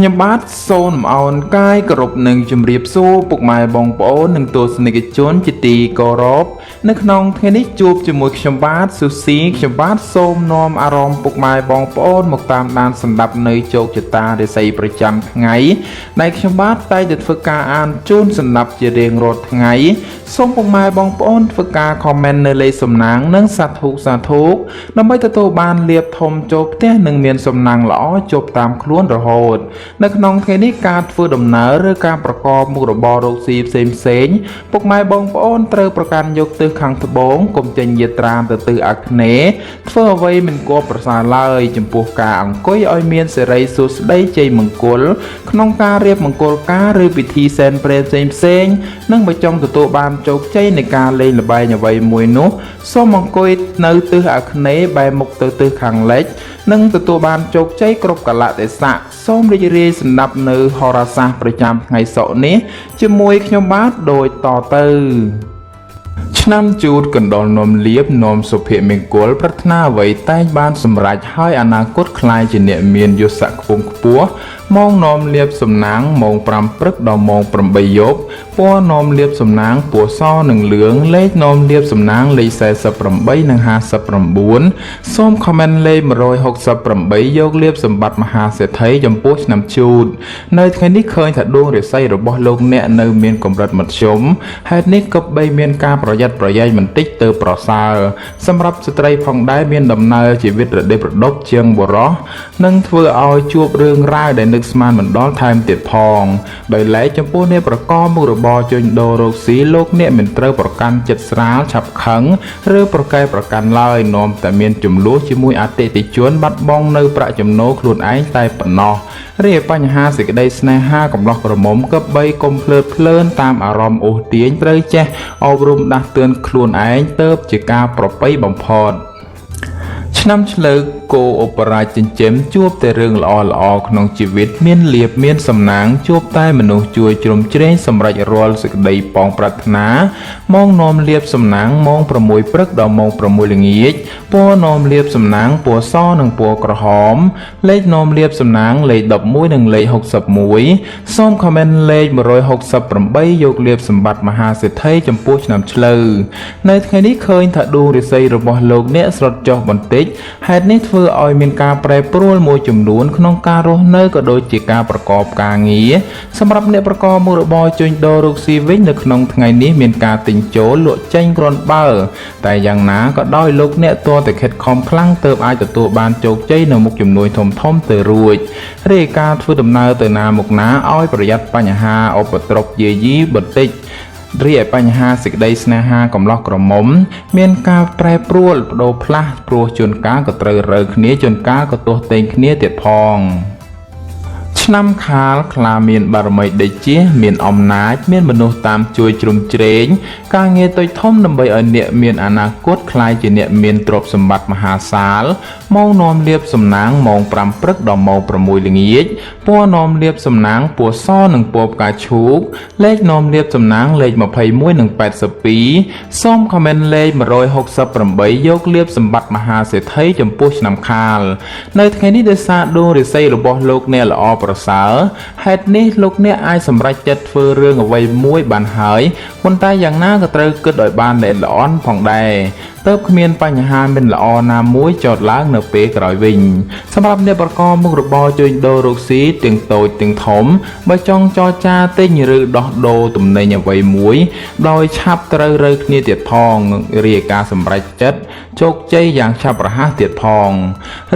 ខ្ញុំបាទសូមអោនកាយគោរពនឹងជម្រាបសួរពុកម៉ែបងប្អូននិងទស្សនិកជនជាទីគោរពនៅក្នុងថ្ងៃនេះជួបជាមួយខ្ញុំបាទស៊ូស៊ីខ្ញុំបាទសូមនាំអារម្មណ៍ពុកម៉ែបងប្អូនមកតាមដានសម្ដាប់នៅជោគជតារាសីប្រចាំថ្ងៃដែលខ្ញុំបាទតែងតែធ្វើការអានជូនសម្ដាប់ជារៀងរាល់ថ្ងៃសូមពុកម៉ែបងប្អូនធ្វើការ comment នៅលេខសំណាងនិងសាធុសាធុដើម្បីទទួលបានលៀបធំចូលផ្ទះនិងមានសំណាងល្អជាប់តាមខ្លួនរហូត នៅក្នុងថ្ងៃនេះការធ្វើដំណើរឬការប្រកបមុខរបររកស៊ីផ្សេងផ្សេងៗពុកម៉ែបងប្អូនត្រូវប្រកាន់យកទិសខាងត្បូងកុំចេញយាត្រាទៅទិសអាគ្នេយ៍ធ្វើអ្វីមិនគួរប្រសើរឡើយចំពោះការអង្គុយឲ្យមានសិរីសួស្តីជ័យមង្គលក្នុងការរៀបមង្គលការឬពិធីសែនព្រេនផ្សេងផ្សេងៗនិងបើចង់ទទួលបានជោគជ័យនៃការលេងល្បែងអ្វីមួយនោះសូមអង្គុយនៅទិសអាគ្នេយ៍បែរមុខទៅទិសខាងលិច និងទទួលបានជោគជ័យគ្រប់កាលៈទេសៈសូមរីករាយសម្ដាប់នៅហោរាសាស្ត្រប្រចាំថ្ងៃសុក្រនេះជាមួយខ្ញុំបាទដូចតទៅ ឆ្នាំជូតកណ្ដុរនាំលៀបនាំសុភមង្គលប្រាថ្នាអ្វីតែងបានសម្រេចហើយអនាគតក្លាយជាអ្នកមានយស័ក្តិខ្ពង់ខ្ពស់ម៉ោងនាំលៀបសំណាងម៉ោង5ព្រឹកដល់ម៉ោង8យប់ពណ៌នាំលៀបសំណាងពណ៌សនិងលឿងលេខនាំលៀបសំណាងលេខ48និង59សូម comment លេខ168យកលៀបសម្បត្តិមហាសេដ្ឋីចំពោះឆ្នាំជូតនៅថ្ងៃនេះឃើញថាដួងរាសីរបស់លោកអ្នកនៅមានកម្រិតមធ្យមហេតុនេះគប្បីមានការប្រយ័ត្នប្រយែងបន្តិចទៅប្រសើរសម្រាប់ស្ត្រីផងដែរមានដំណើរជីវិតរដេបរដុបជាងបុរសនិងធ្វើឲ្យជួបរឿងរ៉ាវដែលនឹកស្មានមិនដល់ថែមទៀតផងដោយឡែកចំពោះអ្នកប្រកបមុខរបរជួញដូររកស៊ីលោកអ្នកមិនត្រូវប្រកាន់ចិត្តស្រាលឆាប់ខឹងឬប្រកែប្រកាន់ឡើយនាំតែមានចំនួនជាមួយអតិថិជនបាត់បង់នៅប្រាក់ចំណូលខ្លួនឯងតែប៉ុណ្ណោះរីឯបញ្ហាសេចក្តីស្នេហាកំឡោះក្រមុំគប្បីកុំភ្លើតភ្លើនតាមអារម្មណ៍អូសទាញត្រូវចេះអប់រំដាស់តឿនខ្លួនឯងទៅជាការប្រពៃបំផុត ឆ្នាំឆ្លូវគោឧបរាជចិញ្ចឹមជួបតែរឿងល្អល្អៗក្នុងជីវិតមានលៀបមានសំណាងជួបតែមនុស្សជួយជ្រោមជ្រែងសម្រេចរាល់សេចក្តីប៉ងប្រាថ្នាម៉ោងនាំលៀបសំណាងម៉ោង6ព្រឹកដល់ម៉ោង6ល្ងាចពណ៌នាំលៀបសំណាងពណ៌សនិងពណ៌ក្រហមលេខនាំលៀបសំណាងលេខ11និងលេខ61សូម comment លេខ168យកលៀបសម្បត្តិមហាសេដ្ឋីចំពោះឆ្នាំឆ្លូវនៅថ្ងៃនេះឃើញថាដួងរាសីរបស់លោកអ្នកស្រុតចុះបន្តិចហេតុនេះធ្វើឲ្យមានការប្រែប្រួលមួយចំនួនក្នុងការរស់នៅក៏ដូចជាការប្រកបការងារសម្រាប់អ្នកប្រកបមុខរបរជួញដូររកស៊ីវិញនៅក្នុងថ្ងៃនេះមានការទិញចូលលក់ចេញគ្រាន់បើតែយ៉ាងណាក៏ដោយលោកអ្នកទាល់តែខិតខំខ្លាំងទើបអាចទទួលបានជោគជ័យនៅមុខជំនួយធំៗទៅរួចរីឯការធ្វើដំណើរទៅណាមកណាឲ្យប្រយ័ត្នបញ្ហាឧបទ្រពយាយីបន្តិច រីឯបញ្ហាសេចក្តីស្នេហាកំឡោះក្រមុំ មានការប្រែប្រួលបដូរផ្លាស់ព្រោះជួនកាលក៏ត្រូវរើគ្នាជួនកាលក៏ទាស់ទែងគ្នាទៀតផង ឆ្នាំខាលខ្លាមានបារមីដេជះមានអំណាចមានមនុស្សតាមជួយជ្រោមជ្រែងការងារតូចធំដើម្បីឲ្យអ្នកមានអនាគតក្លាយជាអ្នកមានទ្រព្យសម្បត្តិមហាសាលម៉ោងនាំលៀបសំណាងម៉ោង5ព្រឹកដល់ម៉ោង6ល្ងាចពណ៌នាំលៀបសំណាងពណ៌សនិងពណ៌ផ្កាឈូកលេខនាំលៀបសំណាងលេខ21និង82សូម comment លេខ168យកលៀបសម្បត្តិមហាសេដ្ឋីចំពោះឆ្នាំខាលនៅថ្ងៃនេះដោយសារដួងរាសីរបស់លោកអ្នកល្អប្រសើរហេតុនេះលោកអ្នកអាចសម្រេចចិត្តធ្វើរឿងអ្វីមួយបានហើយប៉ុន្តែយ៉ាងណាក៏ត្រូវគិតឲ្យបានល្អិតល្អន់ផងដែរទើបគ្មានបញ្ហាមិនល្អណាមួយចោទឡើងនៅពេលក្រោយវិញសម្រាប់អ្នកប្រកបមុខរបរជួញដូររកស៊ីទាំងតូចទាំងធំបើចង់ចរចាទិញឬដោះដូរទំនិញអ្វីមួយដោយឆាប់ត្រូវរើគ្នាទៀតផងរីឯការសម្រេចចិត្តជោគជ័យយ៉ាងឆាប់រហ័សទៀតផង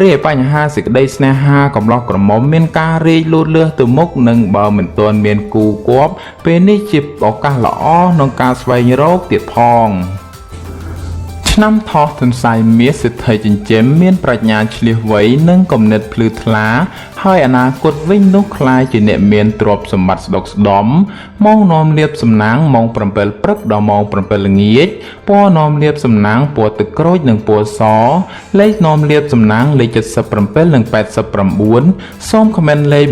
រីឯបញ្ហាសេចក្តីស្នេហាកំឡោះក្រមុំមានការរីកលូតលាស់ទៅមុខនិងបើមិនទាន់មានគូគប់ពេលនេះជាឱកាសល្អក្នុងការស្វែងរកទៀតផង ឆ្នាំថោះទន្សាយមាសសេដ្ឋីចិញ្ចឹមមានប្រាជ្ញាឈ្លាសវៃនិងគំនិតភ្លឺថ្លាហើយអនាគតវិញនោះក្លាយជាអ្នកមានទ្រព្យសម្បត្តិស្ដុកស្ដំម៉ោងនាំលៀបសំណាងម៉ោង7ព្រឹកដល់ម៉ោង7ល្ងាចពណ៌នាំលៀបសំណាងពណ៌ទឹកក្រូចនិងពណ៌សលេខនាំលៀបសំណាងលេខ77និង89សូម comment លេខ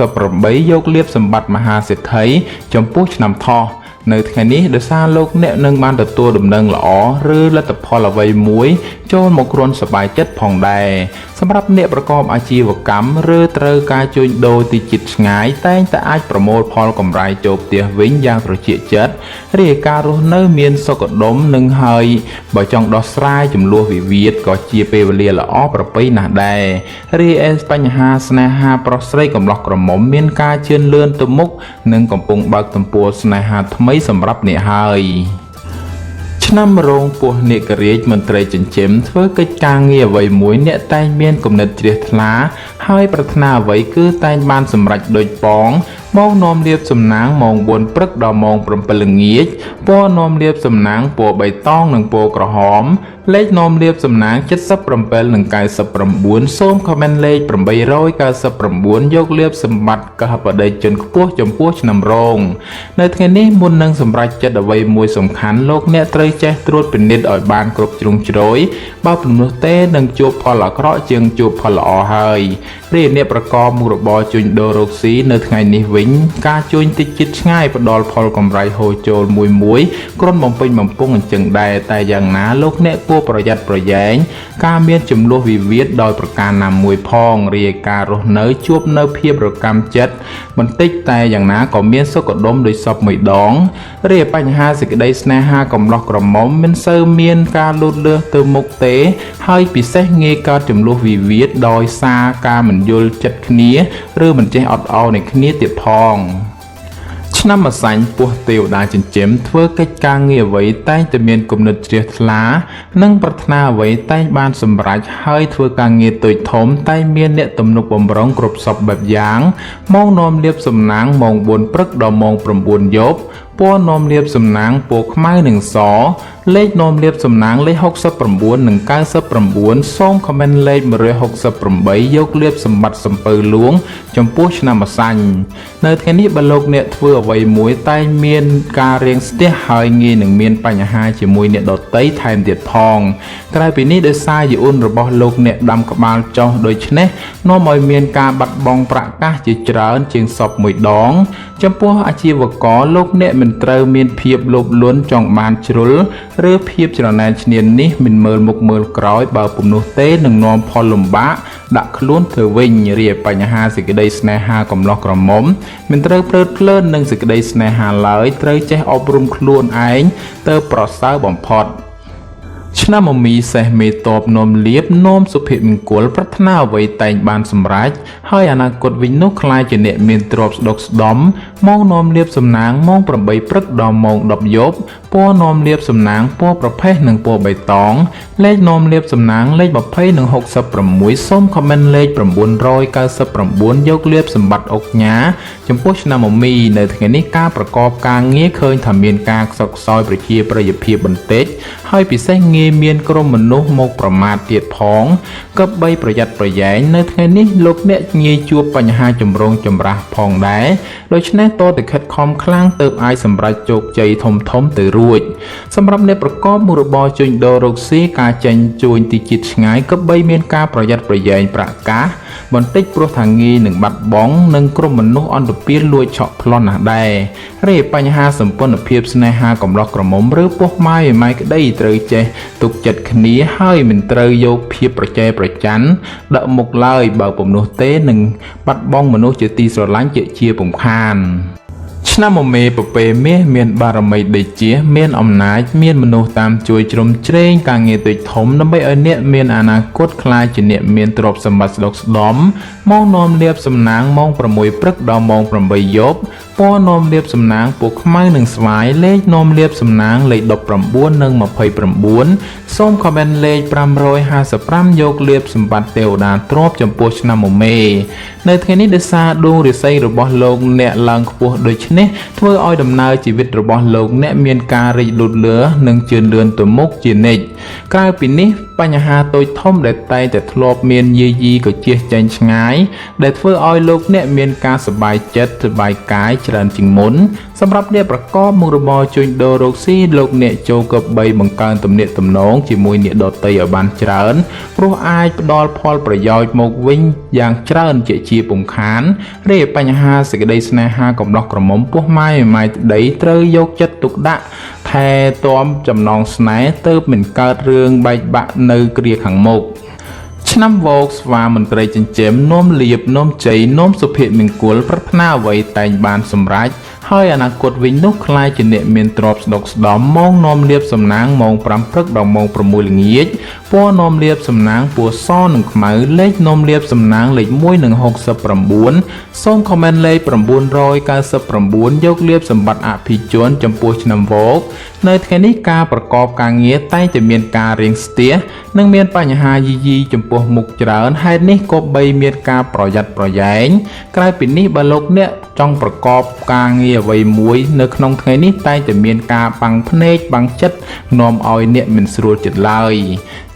168យកលៀបសម្បត្តិមហាសេដ្ឋីចំពោះឆ្នាំថោះ នៅថ្ងៃនេះដោយសារលោកអ្នកនឹងបានទទួលដំណឹងល្អឬលទ្ធផលអ្វីមួយចូលមកគ្រាន់សប្បាយចិត្តផងដែរសម្រាប់អ្នកប្រកបអាជីវកម្មឬត្រូវការជួញដូរទីជិតឆ្ងាយតែងតែអាចប្រមូលផលកម្រៃចូលផ្ទះវិញយ៉ាងត្រចៀកចិត្តរីឯការរស់នៅមានសុខដុមនឹងហើយបើចង់ដោះស្រាយចំនួនវិវាទក៏ជាពេលវេលាល្អប្រពៃណាស់ដែររីឯបញ្ហាស្នេហាប្រុសស្រីកំឡោះក្រមុំមានការជឿនលឿនទៅមុខនិងកំពុងបើកទំព័រស្នេហាថ្មីសម្រាប់អ្នកហើយ ឆ្នាំរោងពោះនាគរាជមន្ត្រីចិញ្ចឹមធ្វើកិច្ចការងារអ្វីមួយអ្នកតែងមានគំនិតជ្រះថ្លាហើយប្រាថ្នាអ្វីគឺតែងបានសម្រេចដូចប៉ងមកនាំលៀបសំណាងម៉ោង4ព្រឹកដល់ម៉ោង7ល្ងាចពណ៌នាំលៀបសំណាងពណ៌បៃតងនិងពណ៌ក្រហមលេខនាំលៀបសំណាង77និង99សូមខមមិនលេខ899យកលៀបសម្បត្តិកហបតីជនខ្ពស់ចំពោះឆ្នាំរោងនៅថ្ងៃនេះមុននឹងសម្រេចចិត្តអ្វីមួយសំខាន់លោកអ្នកត្រូវចេះត្រួតពិនិត្យឲ្យបានគ្រប់ជ្រុងជ្រោយបើពុំនោះទេនឹងជួបផលអាក្រក់ជាងជួបផលល្អហើយរីឯអ្នកប្រកបមុខរបរជួញដូររកស៊ីនៅថ្ងៃនេះវិញការជួញតិចចិត្តឆ្ងាយផ្ដល់ផលកម្រៃហូរចូលមួយមួយគ្រាន់បំពេញបំពង់អញ្ចឹងដែរតែយ៉ាងណាលោកអ្នកគួរប្រយ័ត្នប្រយែងការមានចំនួនវិវាទដោយប្រការណាមួយផងរីឯការរស់នៅជួបនៅភាពរកម្មចិត្តបន្តិចតែយ៉ាងណាក៏មានសុខដុមដោយសពមួយដងរីឯបញ្ហាសេចក្តីស្នេហាកំឡោះក្រមុំមិនសូវមានការលូតលាស់ទៅមុខទេហើយពិសេសងាយកើតចំនួនវិវាទដោយសារការមិនយល់ចិត្តគ្នាឬមិនចេះអត់ឱននៃគ្នាទៀតផងឆ្នាំម្សាញ់ពោះទេវតាចិញ្ចឹមធ្វើកិច្ចការងារអ្វីតែងតែមានគំនិតជ្រះថ្លានិងប្រាថ្នាអ្វីតែងបានសម្រេចហើយធ្វើការងារតូចធំតែងមានអ្នកទំនុកបំរុងគ្រប់សពបែបយ៉ាងម៉ោងនាំលៀបសំណាងម៉ោង4ព្រឹកដល់ម៉ោង9យប់ពណ៌នាំលៀបសំណាងពណ៌ខ្មៅនិងសលេខនាំលៀបសំណាងលេខ69និង99សូមខមមិនលេខ168យកលៀបសម្បត្តិសំពៅលួងចំពោះឆ្នាំម្សាញ់នៅថ្ងៃនេះបើលោកអ្នកធ្វើអ្វីមួយតែងមានការរៀងស្ទះហើយងាយនឹងមានបញ្ហាជាមួយអ្នកដទៃថែមទៀតផងក្រៅពីនេះដោយសារយួនរបស់លោកអ្នកដាំក្បាលចុះដូច្នេះនាំឲ្យមានការបាត់បង់ប្រាក់កាសជាច្រើនជាងសពមួយដងចំពោះអាជីវករលោកអ្នកមិនត្រូវមានភាពលោភលន់ចង់បានជ្រុលឬភាពច្រណែនឈ្នានីសមិនមើលមុខមើលក្រោយបើពុំនោះទេនឹងនាំផលលំបាកដាក់ខ្លួនទៅវិញរីឯបញ្ហាសេចក្តីស្នេហាកំឡោះក្រមុំមិនត្រូវភ្លើតភ្លើននឹងសេចក្តីស្នេហាឡើយត្រូវចេះអប់រំខ្លួនឯងទៅប្រសើរបំផុតឆ្នាំមមីសេះមេតបនាំលៀបនាំសុភមង្គលប្រាថ្នាអ្វីតែងបានសម្រេចហើយអនាគតវិញនោះក្លាយជាអ្នកមានទ្រព្យស្ដុកស្ដំមកនាំលៀបសំណាងម៉ោង8ព្រឹកដល់ម៉ោង10យប់ពណ៌នាំលៀបសំណាងពណ៌ប្រផេះនិងពណ៌បៃតងលេខនាំលៀបសំណាងលេខ20និង66សូមខមមិនលេខ999យកលៀបសម្បត្តិអុកញ៉ាចំពោះឆ្នាំមមីនៅថ្ងៃនេះការប្រកបការងារឃើញថាមានការខ្សត់ខ្សោយប្រជាប្រិយភាពបន្តិចហើយពិសេសងាយមានក្រុមមនុស្សមកប្រមាថទៀតផងគប្បីប្រយ័ត្នប្រយែងនៅថ្ងៃនេះលោកអ្នកងាយជួបបញ្ហាចម្រូងចម្រាសផងដែរដូច្នេះតតែខិតខំខ្លាំងទើបអាចសម្រេចជោគជ័យធំធំទៅរួចសម្រាប់អ្នកប្រកបមុខរបរជួញដូររកស៊ីការចេញជួញទីជិតឆ្ងាយគប្បីមានការប្រយ័ត្នប្រយែងប្រាក់កាសបន្តិចព្រោះថាងាយនឹងបាត់បង់និងក្រុមមនុស្សអន្តពាលលួចឆក់ប្លន់ណាស់ដែររីឯបញ្ហាសម្ព័ន្ធភាពស្នេហាកំឡោះក្រមុំឬពោះម៉ាយម៉ាយក្តីត្រូវចេះទុកចិត្តគ្នាហើយមិនត្រូវយកភាពប្រចែប្រច័នដាក់មុខឡើយបើពុំនោះទេនឹងបាត់បង់មនុស្សជាទីស្រឡាញ់ជាពំខានឆ្នាំមមេពពេមាសមានបារមីដេជាមានអំណាចមានមនុស្សតាមជួយជ្រោមជ្រែងការងារតូចធំដើម្បីឲ្យអ្នកមានអនាគតក្លាយជាអ្នកមានទ្រព្យសម្បត្តិស្ដុកស្ដំមកនាំលៀបសំណាងម៉ោង6ព្រឹកដល់ម៉ោង8យប់ពណ៌នាំលៀបសំណាងពណ៌ខ្មៅនិងស្វាយលេខនាំលៀបសំណាងលេខ19និង29សូមខមមិនលេខ555យកលៀបសម្បត្តិទេវតាទ្រព្យចំពោះឆ្នាំមមេនៅថ្ងៃនេះដោយសារដួងរាសីរបស់លោកអ្នកឡើងខ្ពស់ដូច្នេះធ្វើឲ្យដំណើរជីវិតរបស់លោកអ្នកមានការរីកលូតលាស់និងជឿនលឿនទៅមុខជានិច្ចក្រៅពីនេះ បញ្ហាតូចធំដែលតែងតែធ្លាប់មានយាយីក៏ជៀសចេញឆ្ងាយដែលធ្វើឲ្យលោកអ្នកមានការសប្បាយចិត្តសប្បាយកាយច្រើនជាងមុនសម្រាប់អ្នកប្រកបមុខរបរជួញដូររកស៊ីលោកអ្នកចូលគប្បីបង្កើនទំនាក់ទំនងជាមួយអ្នកដទៃឲ្យបានច្រើនព្រោះអាចផ្ដល់ផលប្រយោជន៍មកវិញយ៉ាងច្រើនជាជាពំខានរីឯបញ្ហាសេចក្តីស្នេហាកំឡោះក្រមុំពោះម៉ាយម៉ាយប្តីត្រូវយកចិត្តទុកដាក់ថែទាំចំណងស្នេហ៍ទៅមិនកើតរឿងបែកបាក់នៅគ្រាខាងមុខឆ្នាំវោកស្វាមន្ត្រីចិញ្ចឹមនាំលៀបនាំជ័យនាំសុភមង្គលប្រាថ្នាអ្វីតែងបានសម្រេចហើយអនាគតវិញនោះក្លាយជាអ្នកមានទ្រព្យស្ដុកស្ដំម៉ោងនាំលៀបសំណាងម៉ោង5ព្រឹកដល់ម៉ោង6ល្ងាចពណ៌នាំលៀបសំណាងពណ៌សនិងខ្មៅលេខនាំលៀបសំណាងលេខ1និង69សូមខមមិនលេខ999យកលៀបសម្បត្តិអភិជនចំពោះឆ្នាំវោកនៅថ្ងៃនេះការប្រកបការងារតែងតែមានការរៀងស្ទះនិងមានបញ្ហាយីយីចំពោះមុខច្រើនហេតុនេះគប្បីមានការប្រយ័ត្នប្រយែងក្រៅពីនេះបើលោកអ្នកចង់ប្រកបការងារអ្វីមួយនៅក្នុងថ្ងៃនេះតែងតែមានការបាំងភ្នែកបាំងចិត្តនាំឲ្យអ្នកមិនស្រួលចិត្តឡើយ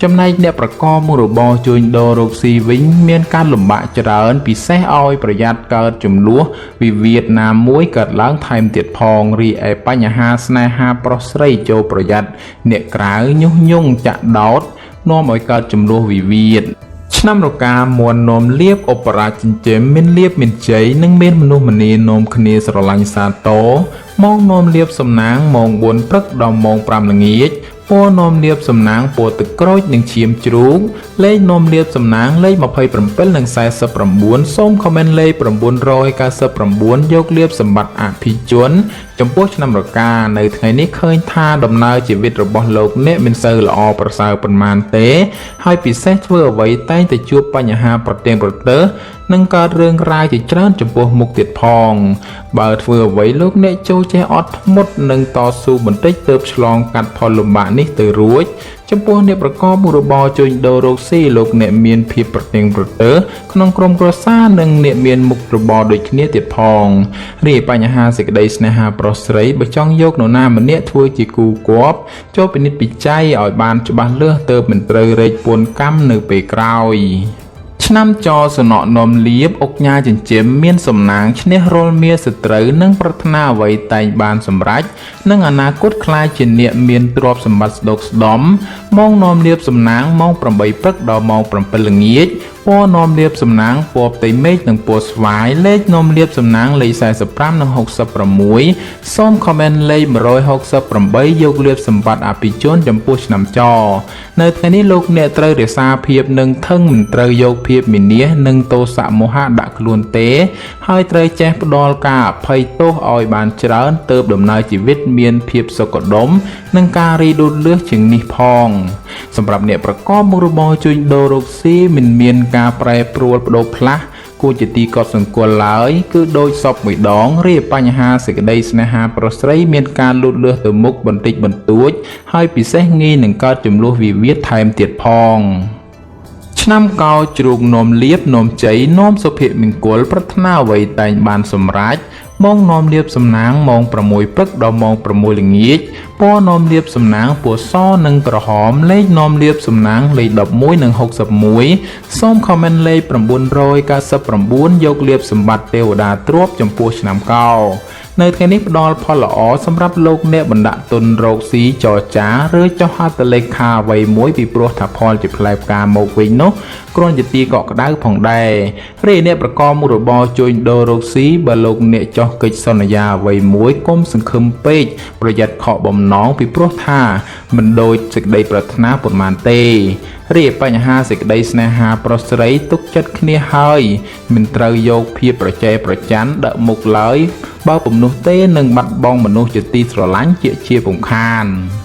ចំណែកអ្នកប្រកបមុខរបរជួញដូររកស៊ីវិញមានការលំបាកច្រើនពិសេសឲ្យប្រយ័ត្នកើតចំនួនវិវាទណាមួយកើតឡើងថែមទៀតផងរីឯបញ្ហាស្នេហាប្រុសស្រីចូលប្រយ័ត្នអ្នកក្រៅញុះញង់ចាក់ដោតនាំឲ្យកើតចំនួនវិវាទឆ្នាំរកាមន់នាំលៀបអបរាជចិញ្ចឹមមានលៀបមានជ័យនិងមានមនុស្សម្នានាំគ្នាស្រឡាញ់សាទរម៉ោងនាំលៀបសំណាងម៉ោង4ព្រឹកដល់ម៉ោង5ល្ងាចពណ៌នាំលៀបសំណាងពណ៌ទឹកក្រូចនិងឈាមជ្រូកលេខនាំលៀបសំណាងលេខ27និង49សូមខមមិនលេខ999យកលៀបសម្បត្តិអភិជនចំពោះឆ្នាំរកានៅថ្ងៃនេះឃើញថាដំណើរជីវិតរបស់លោកអ្នកមិនសូវល្អប្រសើរប៉ុន្មានទេហើយពិសេសធ្វើអ្វីតែងតែជួបបញ្ហាប្រទៀងប្រទើសនិងកើតរឿងរ៉ាវជាច្រើនចំពោះមុខទៀតផងបើធ្វើអ្វីលោកអ្នកចូលចេះអត់ធ្មត់និងតស៊ូបន្តិចទើបឆ្លងកាត់ផលលំបាកនេះទៅរួចចំពោះអ្នកប្រកបមុខរបរជួញដូររកស៊ីលោកអ្នកមានភាពប្រទៀងប្រទើសក្នុងក្រុមគ្រួសារនិងអ្នកមានមុខរបរដូចគ្នាទៀតផងរីឯបញ្ហាសេចក្តីស្នេហាប្រុសស្រីបើចង់យកនរណាម្នាក់ធ្វើជាគូគប់ចូលពិនិត្យពិច័យឲ្យបានច្បាស់លាស់ទើបមិនត្រូវរែកពួនកម្មនៅពេលក្រោយឆ្នាំចសំណក់នាំលៀបអុកញ៉ាចិញ្ចឹមមានសំណាងឈ្នះរលមាសត្រូវនិងប្រាថ្នាអ្វីតែងបានសម្រេចនិងអនាគតក្លាយជាអ្នកមានទ្រព្យសម្បត្តិស្ដុកស្ដំម៉ោងនាំលៀបសំណាងម៉ោង8ព្រឹកដល់ម៉ោង7ល្ងាចពណ៌នាំលៀបសំណាងពណ៌ផ្ទៃមេឃនិងពណ៌ស្វាយលេខនាំលៀបសំណាងលេខ45និង66សូមខមមិនលេខ168យកលៀបសម្បត្តិអភិជនចំពោះឆ្នាំចនៅថ្ងៃនេះលោកអ្នកត្រូវរក្សាភាពនិងថឹងមិនត្រូវយកភាពមានាសនិងទោសៈមោហៈដាក់ខ្លួនទេហើយត្រូវចេះផ្ដល់ការអភ័យទោសឲ្យបានច្រើនទើបដំណើរជីវិតមានភាពសុខដុមនិងការរីដួលលឿសជាងនេះផងសម្រាប់អ្នកប្រកបមុខរបរជួញដូររកស៊ីមិនមានការប្រែប្រួលបដូរផ្លាស់គួរជាទីកត់សម្គាល់ឡើយគឺដូចសពមួយដងរីឯបញ្ហាសេចក្តីស្នេហាប្រុសស្រីមានការលូតលាស់ទៅមុខបន្តិចបន្តួចហើយពិសេសងាយនឹងកើតចំនួនវិវាទថែមទៀតផងឆ្នាំកោជ្រូកនាំលៀបនាំជ័យនាំសុភមង្គលប្រាថ្នាអ្វីតែងបានសម្រេចម៉ោងនាំលៀបសំណាងម៉ោង6ព្រឹកដល់ម៉ោង6ល្ងាចពណ៌នាំលៀបសំណាងពណ៌សនិងក្រហមលេខនាំលៀបសំណាងលេខ11និង61សូមខមមិនលេខ999យកលៀបសម្បត្តិទេវតាទ្រព្យចំពោះឆ្នាំកោនៅថ្ងៃនេះផ្ដល់ផលល្អសម្រាប់លោកអ្នកបណ្ដាក់ទុនរកស៊ីចរចាឬចុះហត្ថលេខាអ្វីមួយពីព្រោះថាផលជាផ្លែផ្កាមកវិញនោះគ្រាន់ជាទីកក់ក្ដៅផងដែររីឯអ្នកប្រកបមុខរបរជួញដូររកស៊ីបើលោកអ្នកចុះកិច្ចសន្យាអ្វីមួយកុំសង្ឃឹមពេកប្រយ័ត្នខកបំណងពីព្រោះថាមិនដូចសេចក្តីប្រាថ្នាប៉ុន្មានទេរីឯបញ្ហាសេចក្តីស្នេហាប្រុសស្រីទុកចិត្តគ្នាហើយមិនត្រូវយកភាពប្រជែប្រច័នដាក់មុខឡើយបើពុំនោះទេនឹងបាត់បង់មនុស្សជាទីស្រឡាញ់ជាពំខាន។